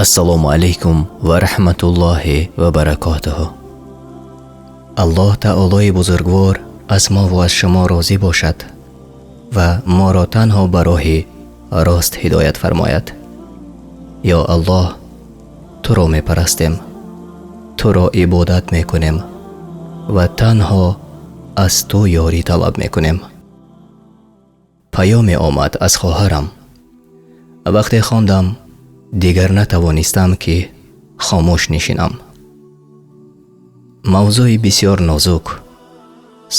Ассалому алайкум ва раҳматуллоҳи ва баракотуҳ. Аллоҳ таолои бузургвор аз мо ва аз шумо розӣ бошад ва моро танҳо ба роҳи рост ҳидоят фармояд. Ё Аллоҳ, туро мепарастем, туро ибодат мекунем ва танҳо аз ту ёрӣ талаб мекунем. Паёме омад аз хоҳарам. Вақте хондам, дигар натавонистам ки хомӯш нишинам. Мавзӯи бисёр нозук,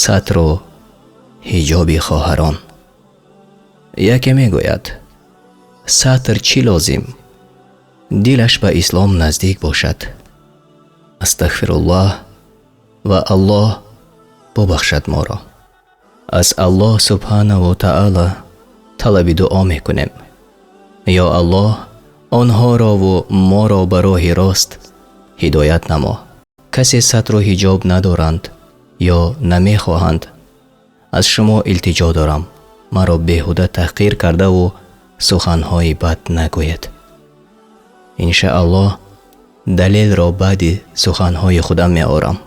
сатру ҳиҷоби хоҳарон. Яке мегӯяд: сатр чӣ лозим? Дилаш ба ислом наздик бошад. Астағфируллоҳ ва Аллоҳ бубахшад моро. Аз Аллоҳ субҳонаҳу ва таъоло талаби дуо мекунем. Ё Аллоҳ, онҳоро ва моро ба роҳи рост ҳидоят намо. Касе сатру ҳиҷоб надоранд ё намехоҳанд, аз шумо илтиҷо дорам, маро беҳуда таҳқир кардаву суханҳои бад нагӯед. Иншааллоҳ далелро баъди суханҳои худам меорам.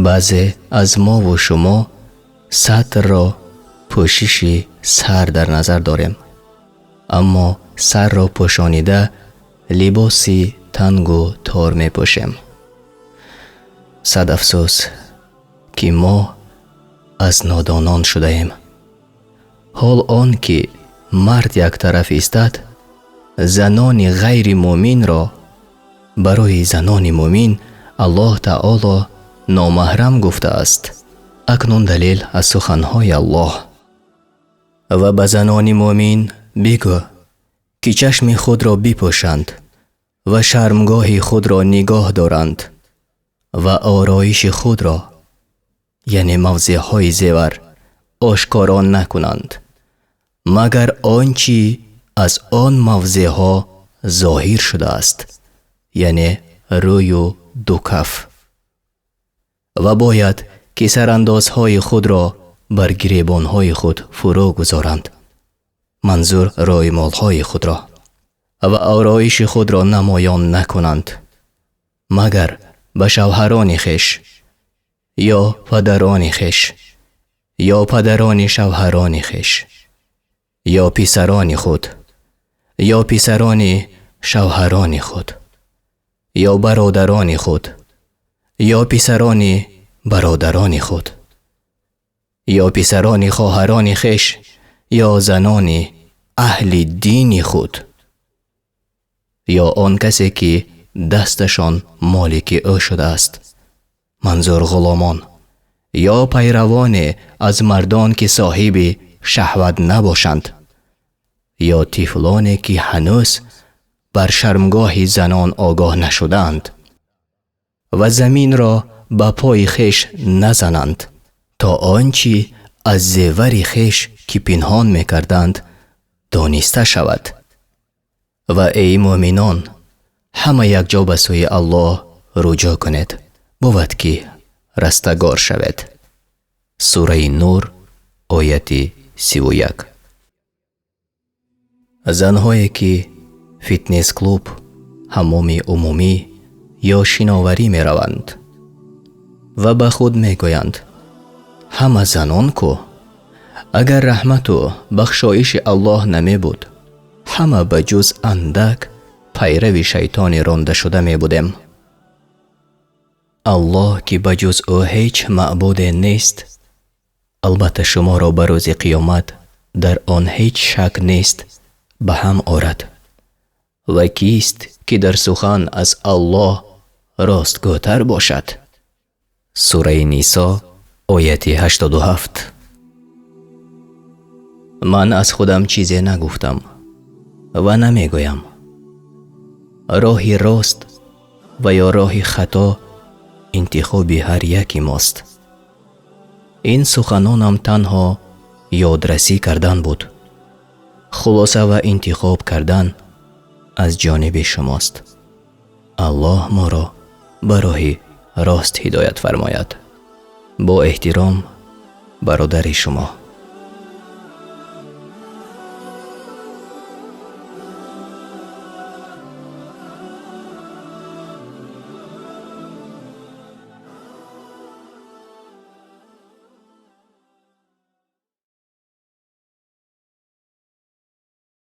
Баъзе аз мову шумо сатрро пӯшиши сар дар назар дорем, аммо сарро пӯшонида либоси тангу тор мепӯшем. Сад афсӯс, ки мо аз нодонон шудаем. Ҳол он ки мард як тараф истад, занони ғайри мӯминро барои занони мӯмин Аллоҳ таоло номаҳрам гуфтааст. Акнун далел аз суханҳои Аллоҳ. Ва ба занони мӯмин бигӯ, ки чашми худро бипӯшанд ва шармгоҳи худро нигоҳ доранд ва ороиши худро, яъне мавзеъҳои зевар, ошкоро накунанд, магар он чи аз он мавзеъҳо зоҳир шудааст, яъне рӯю ду каф. Ва бояд ки сарандозҳои худро бар гиребонҳои худ фурӯ гузоранд, манзур рӯймолҳои худро, ва ороиши худро намоён накунанд, магар ба шавҳарони хеш ё падарони хеш ё падарони шавҳарони хеш ё писарони худ ё писарони шавҳарони худ ё бародарони худ ё писарони бародарони худ ё писарони хоҳарони хеш ё занони аҳли дини худ ё он касе ки дасташон молики ӯ шудааст, манзур ғуломон, ё пайравоне аз мардон ки соҳиби шаҳват набошанд, ё тифлоне ки ҳанӯз бар шармгоҳи занон огоҳ нашудаанд ва заминро ба пои хеш назананд то он чи аз зевари хеш ки пинҳон мекарданд дониста шавад. Ва эй мӯминон, ҳама якҷо ба сӯи Аллоҳ руҷӯъ кунед, бувад ки растагор шавед. Сураи Нур, ояти 31. Занҳое ки фитнес-клуб, ҳаммоми умумӣ ё шиноварӣ мераванд ва ба худ мегӯянд: ҳама занон ку, агар раҳмату бахшоиши Аллоҳ намебуд, ҳама ба ҷуз андак пайрави шайтони рондашуда мебудем. Аллоҳ ки ба ҷуз ӯ ҳеҷ маъбуде нест, албатта шуморо ба рӯзи қиёмат дар он ҳеҷ шак нест ба ҳам орад. Ва кист ки дар сухан аз Аллоҳ ростгӯтар бошад? Сураи Нисо, ояти 87. Ман аз худам чизе нагуфтам ва намегӯям. Роҳи рост ва ё роҳи хато интихоби ҳар яки мост. Ин суханонам танҳо ёдрасӣ кардан буд. Хулоса ва интихоб кардан аз ҷониби шумост. Аллоҳ моро ба роҳи рост ҳидоят фармояд. Бо эҳтиром, бародари шумо.